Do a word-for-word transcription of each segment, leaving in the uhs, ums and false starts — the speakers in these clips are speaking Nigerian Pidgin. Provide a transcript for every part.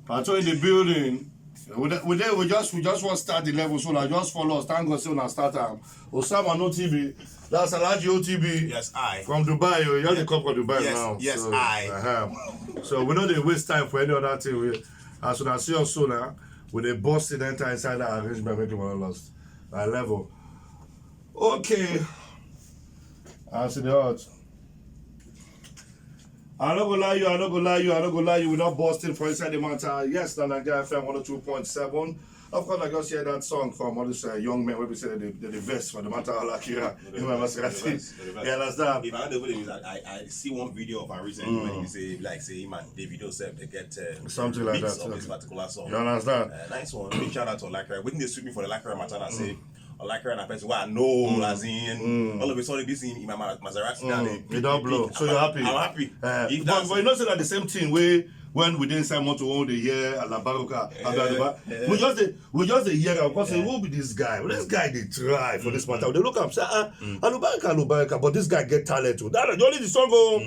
Pato in the building. We dey, we dey, we just, we just want start the level, so na just follow us. Thank God say una start am. Osama no T V. That's Alhaji O T B. Yes, I. From Dubai, oh, you just dey come from Dubai Yes, now. yes, so, I. Uh-huh. So we no dey waste time for any other thing. We, as una see us so now, we dey burst it enter inside that arrangement, make it one lost. That level. Okay. As it hot. I no go lie you, I no go lie you, I no go lie you. We not busting for inside the matter. Yes, na Naija F M one oh two point seven. Of course, I just hear that song from all these uh, young men wey be say they, they, they vest for the matter. Alakira, you know, Maserati. You understand? If I don't even, I, I see one video of a recent when he say like say him and Davido sef dey get uh, Something like mix that, of okay. This particular song. You understand? Uh, nice one. Big shout out to Alakira. When they sue me for the Alakira matter, I say Alakira na person wey I know as in all of a sudden this in, in my Ma- Maserati now. Mm, e don blow. So you're happy? I'm happy. Uh, If but, that's but you know say na the same thing wey when we dey inside motor when we dey hear Alabaruka, Abdulaba, we just dey we just dey hear am come say who be this guy? Well, this guy dey try for this matter. We dey look am say ah Alubarika Alubarika, but this guy get talent o. That na only the song o.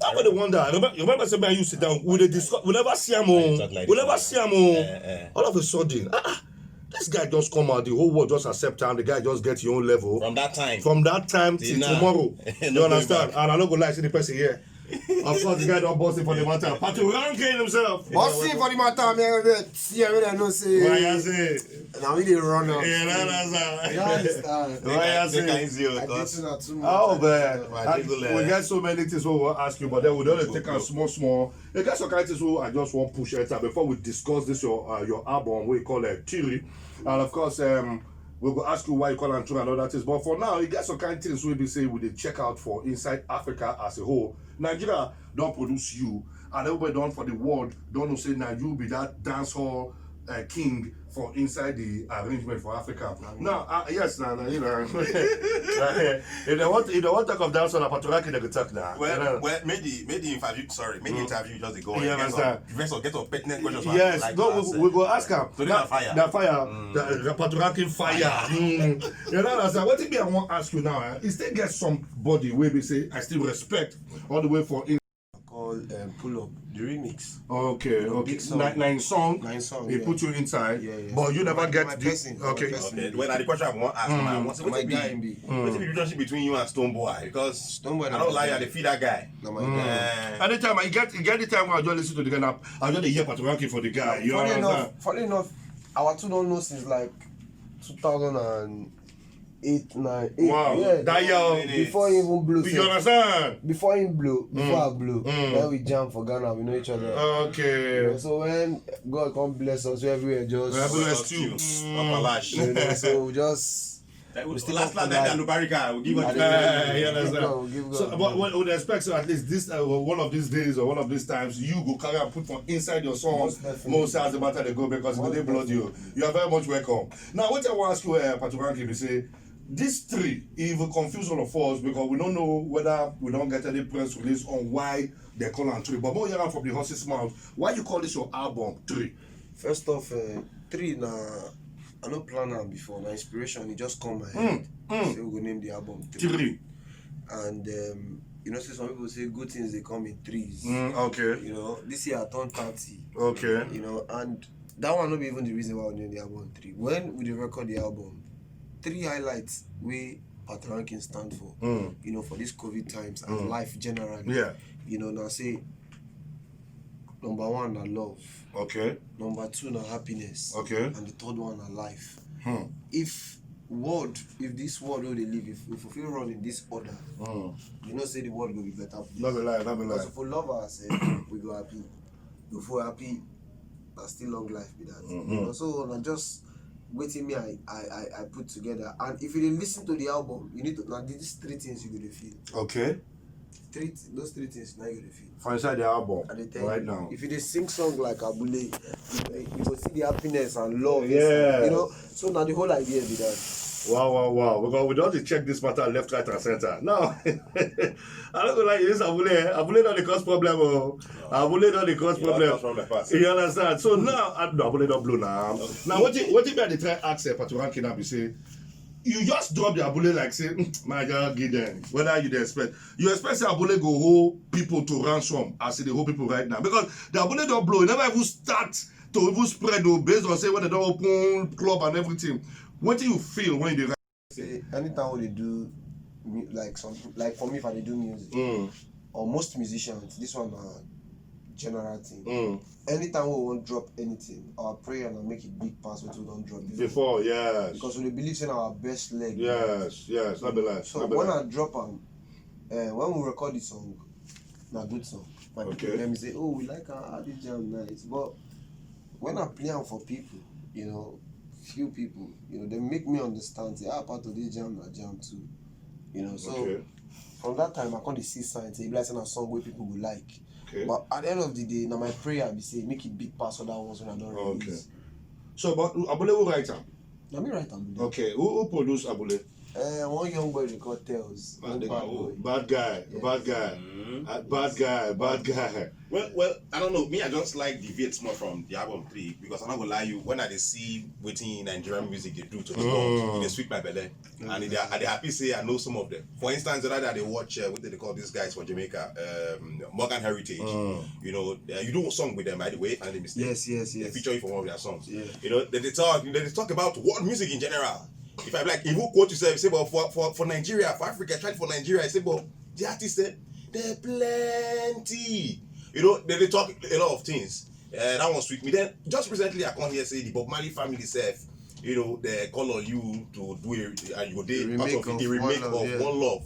That wey dey wonder. I remember, you remember say me and you sit down, we dey discuss, we never see am o. Talk like We this. Never see am o. Eh, eh. All of a sudden, ah ah, this guy just come out, the whole world just accept am. The guy just get his own level. From that time. From that time till now. Tomorrow. No You going understand? Back. And I no go lie, see the person here. Of course, the guy don burst it for the matter. Pato Ranking himself. Bossy for the matter, man. Wait, see, I really know say. Why I say? Now we dey run up. Yeah, no, no, sir. You understand? Why I Make I say? easy o, I cause get una too much. Oh man, Why I- you go we like- get so many things we wan ask you, but then we don dey take am go. Small small. E get some kind things wey I just wan push enter before we discuss this your uh, your album wey you call uh, Tiri, and of course um, we go ask you why you call am Tiri and other things. But for now, e get some kind things wey be say we dey check out for inside Africa as a whole. Nigeria don produce you, and everybody don for the world don know say na you be that dancehall uh, king for inside the arrangement for Africa. Now, uh, yes, na na you know. If they want, if they want talk of dancehall, na Pato Ranking they go talk now. Well, You know? Well, make the make the interview. Sorry, make the interview just dey go on. You Get some- understand? Professor, get some pertinent questions. Yes, like no, to ask, we, we uh, go ask am. Today na fire. Na fire. The, the Pato Ranking fire. Mm. You know, understand? What I wan ask you now? Eh? Is still get somebody wey be say I still respect all the way for in. Call um, Pull Up, the remix. Okay, okay. Big song. Nine, nine song. Nine song, He yeah. put you inside, Yeah, yeah. but you never My- get my the. Person, my Okay. person. Okay, well, now the question I want to ask Mm. now, what's My what's the guy big- be. What's the relationship between you and Stonebwoy? Because Stonebwoy I na don't my guy. lie, I dey feel that guy. Na my Mm. guy. Eh, Anytime I get get the time when I just listen to the guy now, I just dey hear Pato Ranking for the guy. You Funny understand? enough, funny enough, our two don know since like two thousand and eight, nine, eight. Wow, Yeah. that year. Before he even blew. You sef. Understand? Before he blew, before I blew, Mm. when we jam for Ghana, we know each other. You Okay. know, so when God come bless us, we everywhere just. Everywhere Just stew. you. Mm. Papa Lash. You know, so we just. That was Still last up last for night that. that Lubarika, we give I her dey- Yeah, you give understand? God, give God. So, but what would expect so at least this uh, one of these days or one of these times you go carry and put for inside your songs Most definitely. Most as the matter they go because Most they blood you. You are very much welcome. Now, what I want to ask you, uh, Pato Ranking, be say these three, it will confuse all of us because we don't know whether we don't get any press release on why they call am Tiri. But more hear am from the horse's mouth. Why you call this your album Tiri? First off, uh, Tiri na I no plan am before. Na inspiration, e just come my head. Mm, mm. Say we go name the album Tiri. Tiri. And um, you know, say some people say good things they come in threes. Mm, okay. You know, this year I turned thirty. Okay. You know, and that one not be even the reason why we name the album Tiri. When we dey record the album, three highlights we Pato Ranking stand for. Mm. You know, for these COVID times and life generally. Yeah. You know, now say number one na love. Okay. Number two na happiness. Okay. And the third one na life. Hmm. If world, if this world wey dey live, if if we fit run in this order, Mm. you know say the world go be better place. Not be lie, not be Because lie. if we love ourselves, we go happy. If we happy, na still long life be that. Mm-hmm. You know, so na just wetin me I, I I I put together. And if you dey listen to the album, you need to na these three things you go dey feel. Okay. Three th- those three things na you go dey feel. For inside the album I dey tell right you, now. If you dey sing song like Abule, you, you go see the happiness and love. Yeah. Inside, you know, so na the whole idea be that. Wow, wow, wow. Because we don dey check this matter left, right, and center. Now, I don't go like this Abule. Abule don dey cause problem. Oh. Abule don dey cause You don problem. cause problem pass. You understand? So now, I, no, Abule don blow now. Now, what you what you be the try ask uh, Pato Ranking now be say, You just drop the Abule like say, "Mm, my God, give them." Whether you dey expect, you expect say Abule go hold people to ransom as e dey hold people right now, because the Abule don blow. E never even start to even spread o, based on say when they don open club and everything. Wetin you feel when you dey? Say anytime we dey do mu- like some like for me, if I dey do music Mm, or most musicians, this one na general thing. mm. Anytime we wan drop anything, our prayer na make it big pass wetin we don drop before. Before, yes. Because we dey believe say na our best leg. Yes, yes, not be lie. So Not be when lie. I drop am, uh, when we record the song, na good song. My Okay. people tell me say, "Oh, we like how how this jam nice," but when I play am for people, you know, few people, you know, they make me understand say, "Ah, part of this jam na jam too," you know. So Okay. from that time, I come dey see signs say e be like say na song wey people go like. Okay. But at the end of the day, na my prayer be say make it big pass other ones wey I don Okay. release. So, but Abule, who write am? Na me write am. Okay. Who, who produce Abule? Uh, one young boy they call Tells. Bad One guy. bad Oh, boy. bad guy. Yes. Bad guy. Mm. Uh, bad guy. Bad guy. Well, well, I don't know. Me, I just like deviate more from the album three because I'm not gonna lie you. When I dey see wetin Nigerian music dey do to the Mm. world, e dey sweet my belly, and e dey, I dey happy say I know some of them. For instance, the other day I dey watch uh, what they call these guys for Jamaica, um, Morgan Heritage. Mm. You know, uh, you do a song with them, by the way, if I'm not mistaken. Yes, yes, They yes. feature you for one of their songs. Yeah. You know, they, they talk, they talk about world music in general. If I like, if you quote yourself, you say, "But for, for, for Nigeria, for Africa, try for Nigeria," I say, "But the artists, eh, they're plenty." You know, they, they talk a lot of things. Uh, that one sweet me. Then just recently, I come here say the Bob Marley family self, you know, they call on you to do it, and you go dey part Remake of it, of the One remake Love, of yeah. One Love.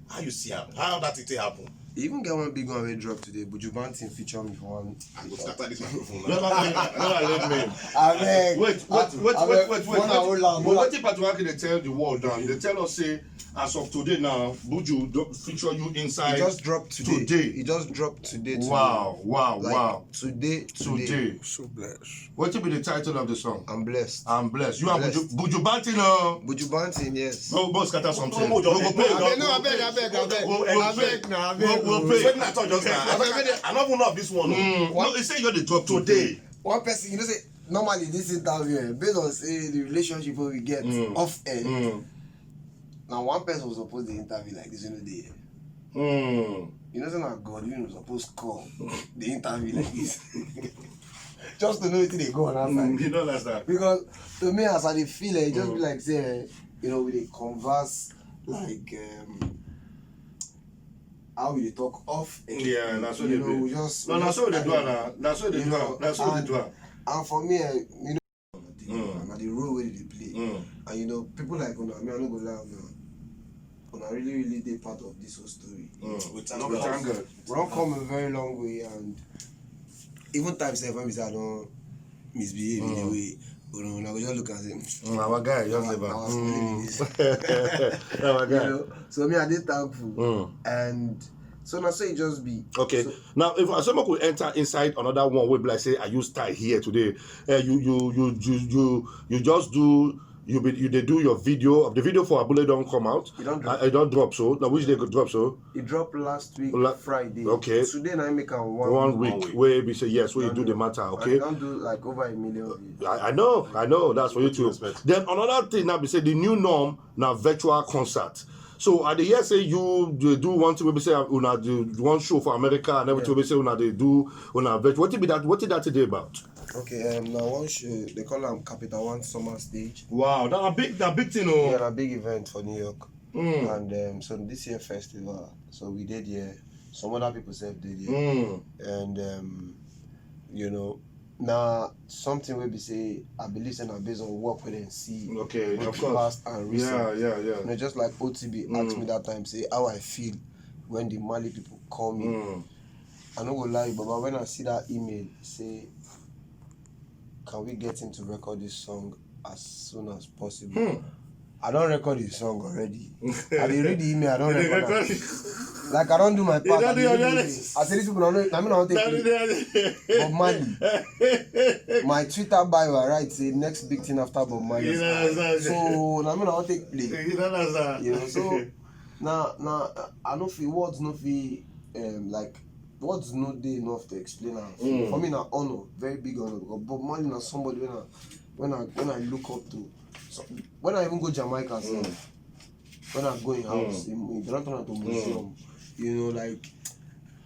How you see am? How that thing take happen? E even get one big one wey drop today. Buju Banton feature me for one. I go scatter this microphone No, now. no, no, no, no, let me. Abeg. Wait, wait, wait, Abeg, wait, wait, wait. hold on, hold on, But hold on. Wetin Patoranking dey tell the world now? They tell us say as of today now, Buju don feature you E inside. just drop today. Today. E just drop today. today. Wow, wow, Like, wow. Today, today. Today. So blessed. Wetin be the title of the song? I'm blessed. I'm blessed. You are Blessed. Buju, Buju Banton, no? Buju Banton, yes. No, go scatter something. No, no, Go, go, no, go, Abeg, no, go, abeg, abeg, abeg, go, go, abeg, na, go, abeg. go, Wait, wait, na talk just now. Abeg, abeg. I don't even know of this one. No. Mm, no, he say you dey drop today. One person, you know, say normally this interview, eh, based on say the relationship wey we get Mm. off air, Mm, na one person we suppose dey interview like this, you know, dey here. mm. You know, say na God, you know, suppose call the interview like this. Just to know wetin dey go on outside. Mm, you know that's that. Because to me, as I dey feel, eh, e just be Mm. like say, eh, you know, we dey converse like um, how we dey talk off air. Yeah, na so You dey know, be. we just No, we na just so we dey do am carry- na. Na so we dey you do know, am. Na so we dey and- do am. And for me, eh, you know, Mm. na the role wey dey play. Mm. And you know, people like una, me, I no go lie now. Una really, really dey part of this whole story. Mm. We We thank God. We don come a very long way, and even time sef when we say I don misbehave in a Mm. way, you know, una go just look and say, Mm, our guy, just leave our am. story be this. Mm. Our You guy. know, so me, I dey thankful, Mm. and so na so e just be. Okay. So, Now, if I say make we enter inside another one, wey be like say I use style here today. Uh, you, you, you, you, you, you just do. You be, you dey do your video. The video for Abule don come out. E don drop. Uh, e don drop so. Now which day go drop so? E drop last week La- Friday. Okay. Today na im make am one One week. week. week. Wey be say yes, wey you Don do the do. matter. And Okay. e don do like over a million views. I, I know, I know. That's for you too. Respect. Then another thing now be say the new norm na virtual concert. So I dey hear say you dey do one thing wey be say una do one show for America and everything Yeah. wey be say una dey do una virtual. Wetin be that? Wetin that thing dey about? Okay, um, na one show they call am Capital One Summer Stage. Wow, na big, na big thing Yeah, o. na big event for New York, Mm. and um, so this year festival, so we dey there. Some other people sef dey there, Mm. and um, you know, na something wey be say I believe say na based on work wey dem see, Okay, both of course. past and recent. Yeah, yeah, yeah. You know, just like O T B Mm. asked me that time, say how I feel when the Mali people call me. Mm. I no go lie, Baba, when I see that email, say, can we get him to record this song as soon as possible? Hmm. I don record the song already. I dey read the email, I don You dey record am. record it? Like, I don do my part. don I do dey your read the journey? email. I say this people, I no, I no wan take That is play. the Bob Marley. My Twitter bio, I write say next big thing after Bob Marley. You know, that's So na me I wan take play. You know, that's that. You know, so na na I no fit, words no fit um, like, words no dey enough to explain am. Mm. For me na honor, very big honor, because Bob Marley na somebody when I when I when I look up to. So, when I even go Jamaica, so, when I go in house, mm, they don't turn am to museum. You know, like,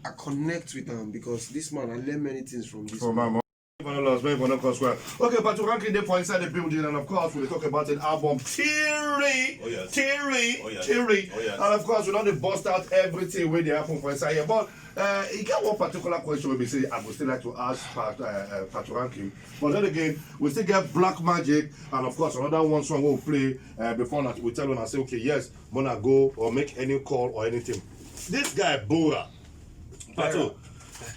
I connect with them because this man, I learn many things from this man. Mama. Lost, very well, of course, well. Okay, Patoranking dey for inside the building, and of course, we talk about an album, Theory, oh, yes. Theory, oh, yes. Theory. Oh, yes. And of course, we don't bust out everything wey dey happen for inside here. But uh, you get one particular question we be say I would still like to ask Pat, uh, uh, Patoranking. But then again, we still get Black Magic, and of course, another one song we'll play uh, before that we tell una say, okay, yes, Mona go or make any call or anything. This guy, Bora, Pato,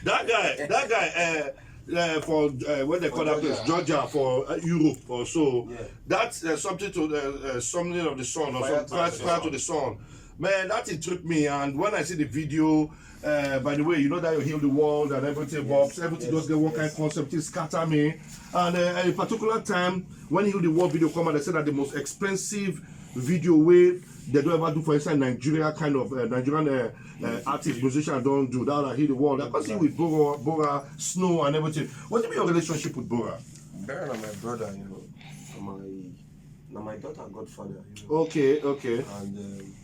that guy, that guy, uh, uh, for uh, what they call that place, Georgia, for uh, Europe or so. Yeah. That's uh, something to uh, uh, something of the sun or something prior to the sun. Man, that intrigued me. And when I see the video, uh, by the way, you know that you heal the world and everything, yes, but everything yes, just get one yes. kind of concept, it scatter me. And uh, a particular time when Heal the World video come out, they said that the most expensive video way they don't ever do for inside Nigeria, kind of uh, Nigerian uh, uh, artist, musician don't do that. Like Heal the World. I can see with Bora, Bora, Snow, and everything. What do you mean your relationship with Bora? Bora na my brother, you know. Na my, na my daughter godfather, you know. Okay, okay. And um,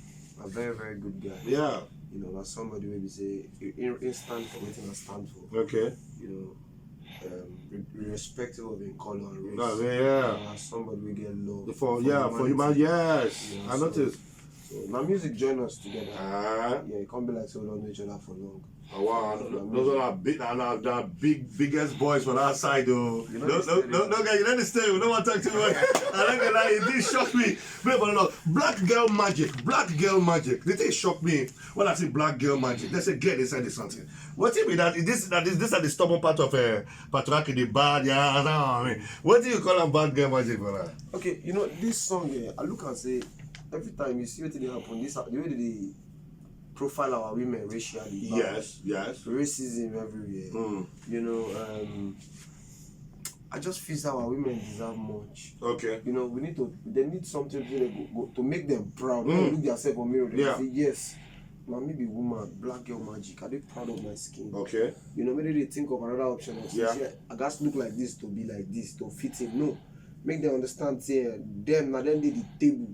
a very, very good guy. Yeah. You know, that's somebody wey be say you in- instant for wetin I stand for. Okay. You know, um, re- irrespective of him color and race. No, yeah. Uh, somebody we get love. For, for yeah, for human, yes. You know, I so, noticed. So now music join us together. Ah. Yeah, it can't be like so we don't know each other for long. Oh, wow. Those are big, and uh, big, biggest boys for that side, though. You know no, no, no, no, guy, you let me stay. We don't want to talk too much. I don't gonna lie, it did shock me. But, but no, black girl magic, black girl magic. The thing shocked me when I see black girl magic. They say get inside the something. What do you mean that? Is this that is this are the stubborn part of uh, Patriarchy, the bad? Yeah, I mean, what do you call a bad girl magic for that? Okay, you know this song. Eh, I look and say every time you see what they happen, this the way they profile our women racially. Yes, yes. Racism everywhere. Mm. You know, um, I just feel that our women deserve much. Okay. You know, we need to. They need something to, go, go, to make them proud. Mm. They look themselves on mirror. They yeah. Say yes. Man, me be woman, black girl magic. I dey proud of my skin. Okay. You know, maybe they think of another option. Of yeah. Say, I got to look like this to be like this to fit in. No, make them understand. Say them now, then they the table.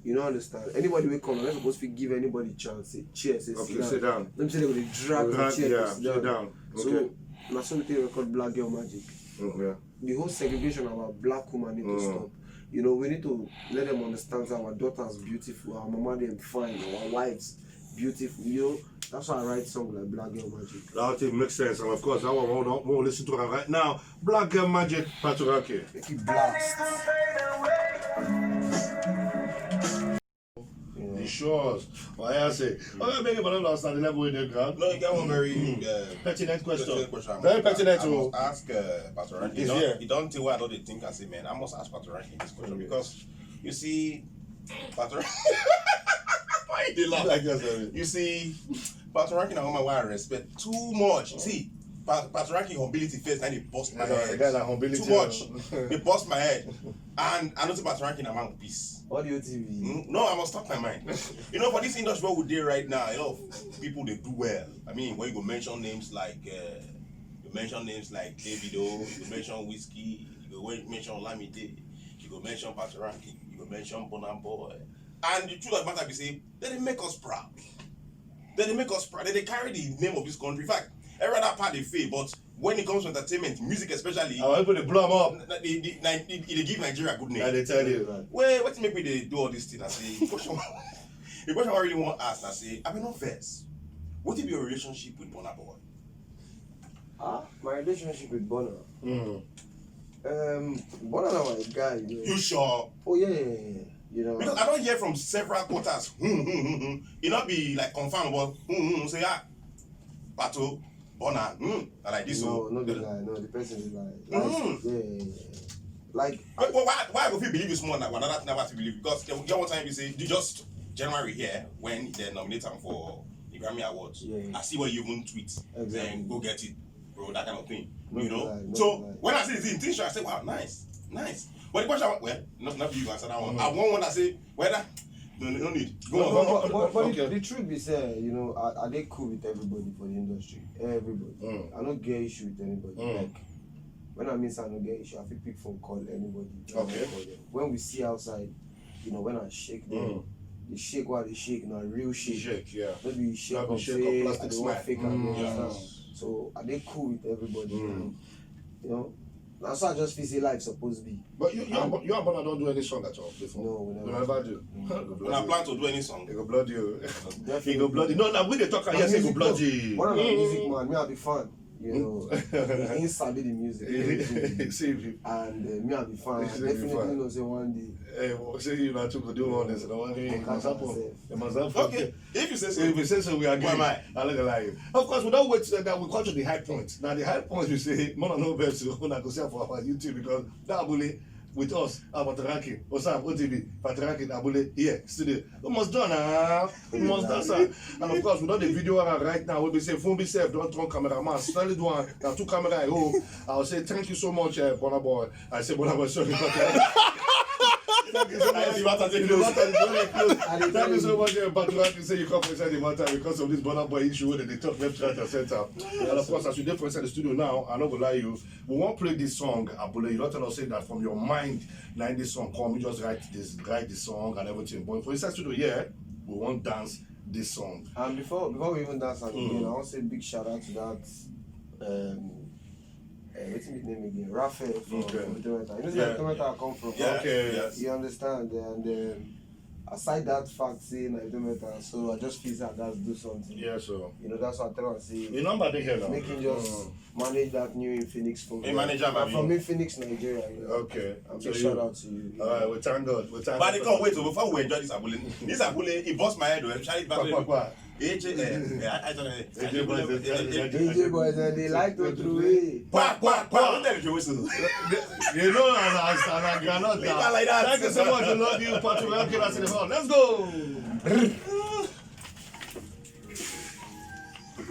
You don't understand. Anybody will come, let's supposed to give anybody chance. Say, cheers. Say, okay, sit down. Let me say they will drag the chair. Yeah, sit down. So, okay. That's what they record black girl magic. Mm, yeah. The whole segregation of our black woman need to mm. Stop. You know, we need to let them understand that our daughters beautiful, our mama them fine, our wives beautiful. You know, that's why I write songs like Black Girl Magic. That thing makes sense, and of course, that one we won't, we won't listen to her right now. Black Girl Magic, Patriarchy. Make it blast. The shows. Well, I say, oh, yeah, make it last at the level in the ground. No, you get one very uh, pertinent question. Pertinent question. Very pertinent. I must ask uh, Pastor Rankin. You don't, you don't think why I don't think I say, man, I must ask Pastor Rankin this question because you see, Pastor Why you dey laugh? Like yourself. You see, Pastor Rankin na woman wey I respect too much. See, Pa- Pastor Rankin humility first, and he bust my head. Too much. He bust my head. And I know say Pastor Rankin na man of peace. Audio T V. Mm, no, I must stop my mind. You know, for this industry where we dey right now, a lot of people they do well. I mean, when you go mention names like, uh, you mention names like Davido, you mention Whiskey, you go mention Lamide, you go mention Pastor Rankin, you go mention Bonner Boy. And the truth of the matter be say, they dey make us proud. They dey make us proud. They dey carry the name of this country. In fact, every other part they fail, but when it comes to entertainment, music especially, our people dey blow 'em up. They, they, they, they give Nigeria a good name. I dey tell you, man. Well, what make me dey do all this thing? I say, the question, the question I really want to ask, I say, I mean, not first. What if your relationship with Burna Boy? Ah, my relationship with Burna. Mm. Um, Burna na my guy. You know. You sure? Oh yeah, yeah, yeah, yeah. You know. Because I don't hear from several quarters. Hmm, hmm, hmm, hmm. It not be like confirm, but hmm, hmm, hmm, say ah, Pato, Burna, hmm, I like this. No, so, no be lie. No, the person is like, like mm. Yeah, yeah, yeah. Like, but, but why, why I go feel believe this more than another thing I want to believe because there, there one time you say you just January here when they nominate him for the Grammy Awards. Yeah, yeah. I see what you even tweet. Exactly. Then go get it, bro. That kind of thing. No you know. Lie, no so lie. When I see the thing, things I say, wow, nice, nice. But the question, well, not not you answer that one. Mm. I want one that say whether no, no need. Go but, on. But, but, but, but okay. The, the truth be said, you know, I, I dey cool with everybody for the industry. Everybody. Mm. I don't get issue with anybody. Mm. Like. When I mean say I no get issue, I fit pick phone, call anybody. Okay. When we see outside, you know, when I shake them, Mm. the shake wey I dey shake na real shake. Shake, yeah. No be shake No be of shake say of I plastic dey wan smile. fake am, you Mm. understand? Yes. So I dey cool with everybody. Mm. And, you know, na so I just feel say life suppose be. But you, you, and, you and Burna don do any song at all before? No, we never. You never do. Mm. Go blow Una you. Plan to do any song? He go blow you. Definitely. He go blow you. No, na we dey talk am. Na Yes, he go music, blow no. You. One of my Mm. Music man, me I be fan. You know, he sabi the music. See if you. And uh, me I be fan. I He say be definitely fan. Know say one day. Eh, well, say you na two go do one. This na one thing. It must happen. It must happen. Okay, if you say so. If you say so, we agree. Why am I? I look like you. Of course, we don't wait till that. We come to the high point. Now the high point, you say, man, no verse. Una go see for our YouTube because that bully with us, our Patriarchy, Osam, O T V, Patriarchy, Abule, here, studio. We must done, ah. We must done, sir. And of course, we don dey video am right now. We be say, Funbi sef don turn cameraman. Solid one. Na two camera I hold. I will say thank you so much, uh, Burna Boy. I say Burna Boy, sorry, but, uh, thank you so much. The matter dey The close. matter is very close. I dey Thank you tell so you. Much, uh, Patriarchy. Say you come inside the matter because of this Burna Boy issue wey dem dey talk left, right, and center. And of course, as we dey for inside the studio now, I no go lie you. We wan play this song, Abule. You don tell us say that from your mind, na this song come. You just write this, write the song and everything. But for inside studio here, we wan dance this song. And before before we even dance am Mm. again, I wan say big shout out to that. Um, uh, wetin be him name again? Raphael from Okay. Edo Meta. You know say Yeah. Edo Meta I come from. Okay. Yes. You understand? And um, aside that fact, say na Edo Meta, so I just feel say I gats do something. Yeah, so You know, that's why I tell am say your number dey here now. Make him just Mm. Manage that new Infinix phone. Hey, manager, I'm man. From Infinix, Nigeria. You know? Okay. And So big you- shout out to you. All right, we thank God. We thank But they God. Come wait, so before we enjoy this Abule, this Abule, it burst my head. Well, Charlie Kwa, kwa, kwa. A J, eh, eh, I, I don't know. A J boys, eh, Eh, eh, eh, D J boys, and they like to throw away. Kwa, kwa, kwa. What the hell is this? You know, as as as a granite. Leave her like that. Thank you so much. I love you, Patrick. Let's go.